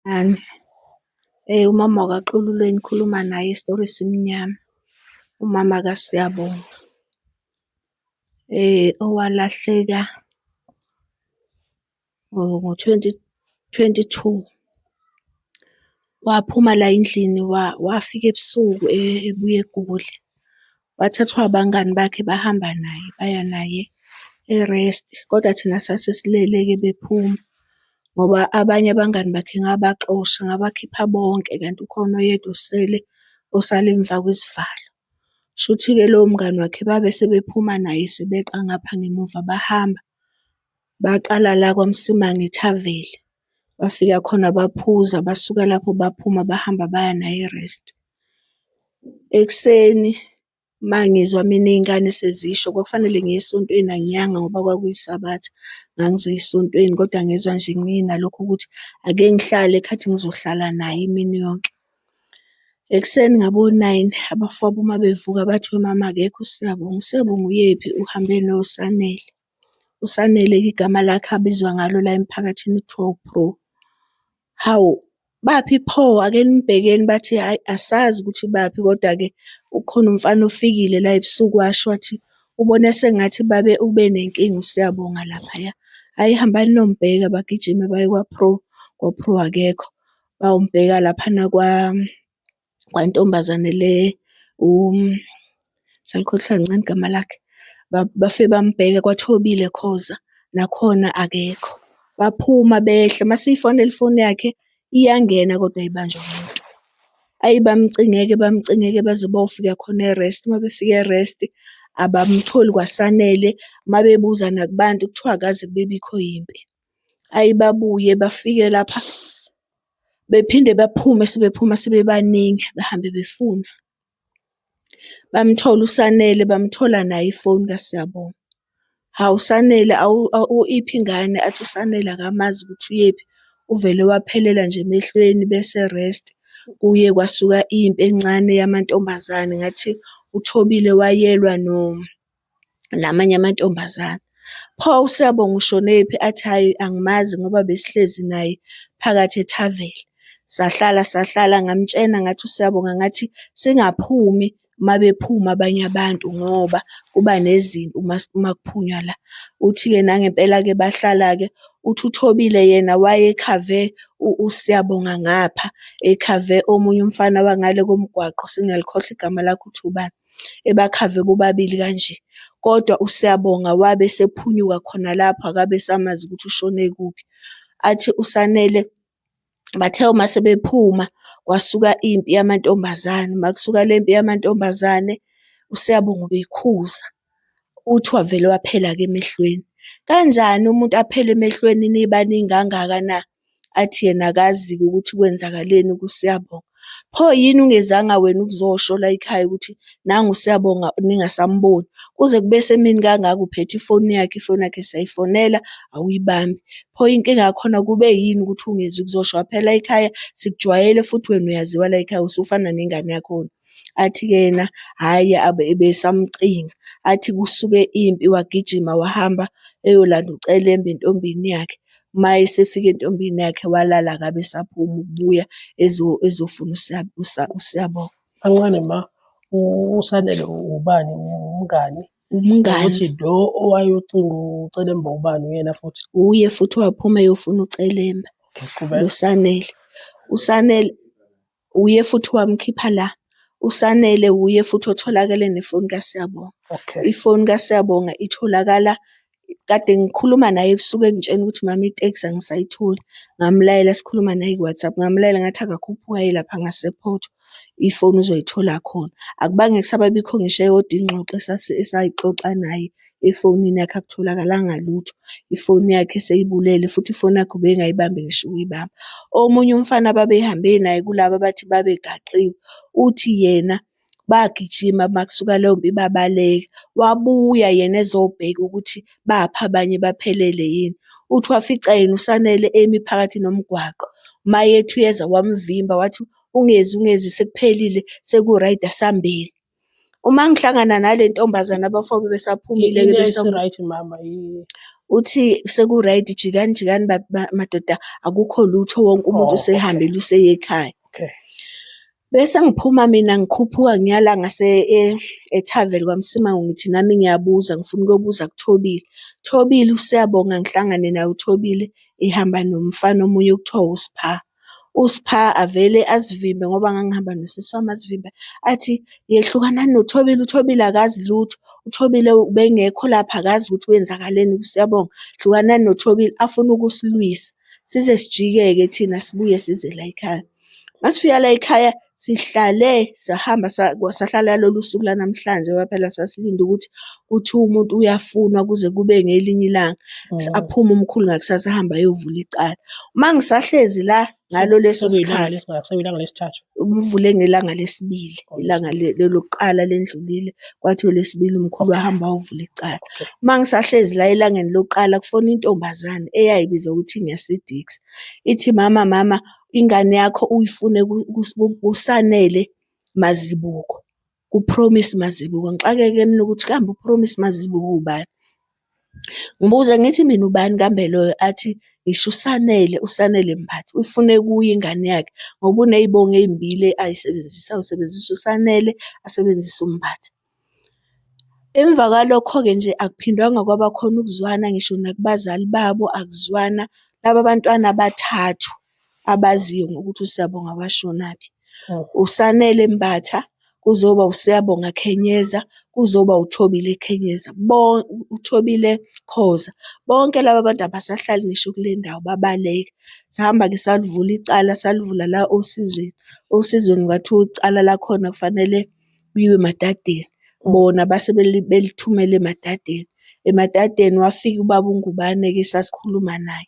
Ngani? Umama wakaXulu lo enikhuluma naye esitori esimnyama, umama kaSiyabonga owalahleka ngo-twenty 22. Waphuma la endlini wafika ebusuku ebuya eGoli. Wathathwa abangani bakhe bahamba naye, baya naye e-rest, kodwa thina sasesilele-ke bephuma ngoba abanye abangani bakhe ngabaxosha, ngabakhipha bonke kanti ukhona oyedwa osele, osale emva kwesivalo. Shuthi-ke lowo mngani wakhe babe sebephuma naye sebeqa ngapha ngemuva bahamba, baqala la kwaMsimang ethaveni. Bafika khona baphuza, basuka lapho baphuma bahamba baya naye e-rest. Ekuseni mangizwa mina iy'ngane sezisho, kwakufanele ngiye esontweni angiyanga ngoba kwakuyisabatha, ngangizoya esontweni kodwa ngezwa nje nginalokho ukuthi ake ngihlale khathi ngizohlala naye imini yonke. Ekuseni ngabo-9, abafowabo uma bevuka bathi, wemama akekho uSiyabonga. USiyabonga uyephi? Uhambe noSanele. USanele-ke igama lakhe abizwa ngalo la emphakathini kuthiwa u-Pro. Hawu, baphi pho? Ake nibhekeni bathi, hhayi asazi ukuthi baphi kodwa-ke ukhona umfana ofikile la ebusuku washo wathi ubone sengathi babe ube nenkinga uSiyabonga laphaya. Hhayi hambani niyombheka, bagijime baye kwa-Pro, kwa-Pro akekho. Bayombheka laphana kwantombazane le salikhohlwa kancane igama lakhe. Bafike bambheka kwaThobile Khoza, nakhona akekho. Baphuma behla, masiyifonela ifoni yakhe, iyangena kodwa ayibanjwa muntu. Ayi bamcinge-ke bamcinge-ke baze bayofika khona e-rest. Uma befika e-rest, abamtholi kwaSanele, uma bebuza nakubantu kuthiwa akukaze kube bikho yimpi. Ayi babuye bafike lapha, bephinde baphume sebephuma sebebaningi, bahambe befuna. Bamthole uSanele, bamthola nayo ifoni kaSiyabonga. Hawu Sanele iphi ingane? Athi uSanele akamazi ukuthi uyephi, uvele waphelela nje emehlweni bese-rest. Kuye kwasuka impi encane yamantombazane ngathi uThobile wayelwa namanye amantombazane. Pho uSiyabonga ushonephi? Athi, hhayi angimazi ngoba besihlezi naye phakathi ethaveni. Sahlala sahlala ngamtshena ngathi uSiyabonga ngathi, singaphumi uma bephuma abanye abantu ngoba kuba nezimpi uma uma kuphunywa la. Uthi-ke nangempela-ke bahlala-ke, uthi uThobile yena wayekhave uSiyabonga ngapha, ekhave omunye umfana wangale komgwaqo, sengiyalikhohlwa igama lakhe ukuthi ubani, ebakhave bobabili kanje. Kodwa uSiyabonga wabe esephunyuka khona lapho, akabe esamazi ukuthi ushone kuphi. Athi uSanele, bathe uma sebephuma kwasuka impi yamantombazane, uma kusuka le mpi yamantombazane, uSiyabonga ubekhuza, uthi wavele waphela-ke emehlweni. Kanjani umuntu aphele emehlweni nibaningi kangaka na? Athi yena akazi-ke ukuthi kwenzakaleni kuSiyabonga. Pho yini ungezanga wena ukuzosho layikhaya ukuthi nangu uSiyabonga ningasamboni? Kuze kube semini kangaka uphethe ifoni yakhe, ifoni yakhe siyayifonela awuyibambi. Pho inkinga yakhona kube yini ukuthi ungezi ukuzosho? Phela layikhaya sikujwayele futhi wena uyaziwa layikhaya usufana nengane yakhona. Athi-ke yena, hhayi besamcinga. Athi kusuke impi wagijima wahamba eyolanda uCelembe entombini yakhe. Uma esefika entombini yakhe walala akabe esaphuma ukubuya ezofuna uSiyabonga. Kancane ma, uSanele ubani? Umngani? Umngani. Ukuthi lo owayocinga uCelemba ubani uyena futhi? Uye futhi waphuma eyofuna uCelemba. Okay, qhubeka. LoSanele. USanele uye futhi wamkhipha la. USanele uye futhi otholakele nefoni kaSiyabonga. Okay. Ifoni kaSiyabonga itholakala kade ngikhuluma naye ebusuku engitshena ukuthi mama itekisi angisayitholi. Ngamlayela sikhuluma naye ku-WhatsApp, ngamlayela ngathi akakhuphuke aye lapha ngasePhoto, ifoni uzoyithola khona. Akubange kusababikho ngisho eyodwa ingxoxo esayixoxa naye efonini yakhe, akutholakalanga lutho. Ifoni yakhe seyibulele futhi ifoni yakhe ubengayibambi ngisho ukuyibamba. Omunye umfana ababehambe naye kulaba abathi babegaxiwe, uthi yena bagijima makusuka leyo mpi babaleka. Wabuya yena ezobheka ukuthi baphi abanye baphelele yini. Uthi wafica yena uSanele emi phakathi nomgwaqo. Mayethi uyeza wamvimba wathi, ungezi ungezi sekuphelile seku-right asambeni. Uma ngihlangana nale ntombazane abafowabo besaphumile-ke Yini right mama? Uthi seku-right jikani jikani madoda akukho lutho wonke umuntu Oh, okay. usehambile useye ekhaya. Okay. Bese ngiphuma mina ngikhuphuka ngiyala ngase ethaveni kwaMsimango ngithi nami ngiyabuza ngifuna ukuyobuza kuThobile. Thobile uSiyabonga ngihlangane naye uThobile ehamba nomfana omunye okuthiwa uSpha. USpha avele azivimbe ngoba ngangihamba nosisi wami azivimbe athi, yehlukanani noThobile, uThobile akazi lutho, uThobile ubengekho lapha akazi ukuthi kwenzakaleni kuSiyabonga, hlukanani noThobile, afune ukusilwisa. Size sijike-ke thina sibuye size layikhaya. Masifika layikhaya sihlale sahamba sahlala lolu suku lanamhlanje ngoba phela sasilinde ukuthi kuthiwa umuntu uyafunwa kuze kube ngelinye ilanga. Aphume umkhulu ngakusasa ahambe ayovula icala. Uma ngisahlezi la ngalo leso Sekuyilanga sikhathi sekuyilanga lesithathu. umvule ngelanga lesibili, ilanga lokuqala lendlulile, kwathi olesibili umkhulu wahamba wayovula icala. Okay. Uma ngisahlezi la elangeni lokuqala kufona intombazane eyayibiza ukuthi ngeyaseDix. Ithi mama, mama ingane yakho uyifune kuSanele Mazibuko, kuPromise Mazibuko. Ngixakeke mina ukuthi kambe uPromise Mazibuko uwubani? Ngibuze ngithi mina ubani kambe loyo? Athi ngisho uSanele, uSanele Mbatha, uyifune kuye ingane yakhe ngoba uney'bongo ey'mbili ayisebenzisayo, usebenzisa uSanele, asebenzise uMbatha. Emva kwalokho-ke nje akuphindwanga kwaba khona ukuzwana ngisho nakubazali babo akuzwana. Laba bantwana abathathu abaziyo ngokuthi uSiyabonga washonaphi. USanele Mbatha, kuzoba uSiyabonga Khenyeza, kuzoba uThobile Khenyeza, uThobile Khoza. Bonke laba bantu abasahlali ngisho kule ndawo babaleka. Sahamba-ke salivula icala, salivula la oSizweni. OSizweni kwathiwa icala lakhona kufanele kuyiwe eMadadeni. Bona base belithumela eMadadeni. EMadadeni wafika ubaba uNgubane-ke esasikhuluma naye.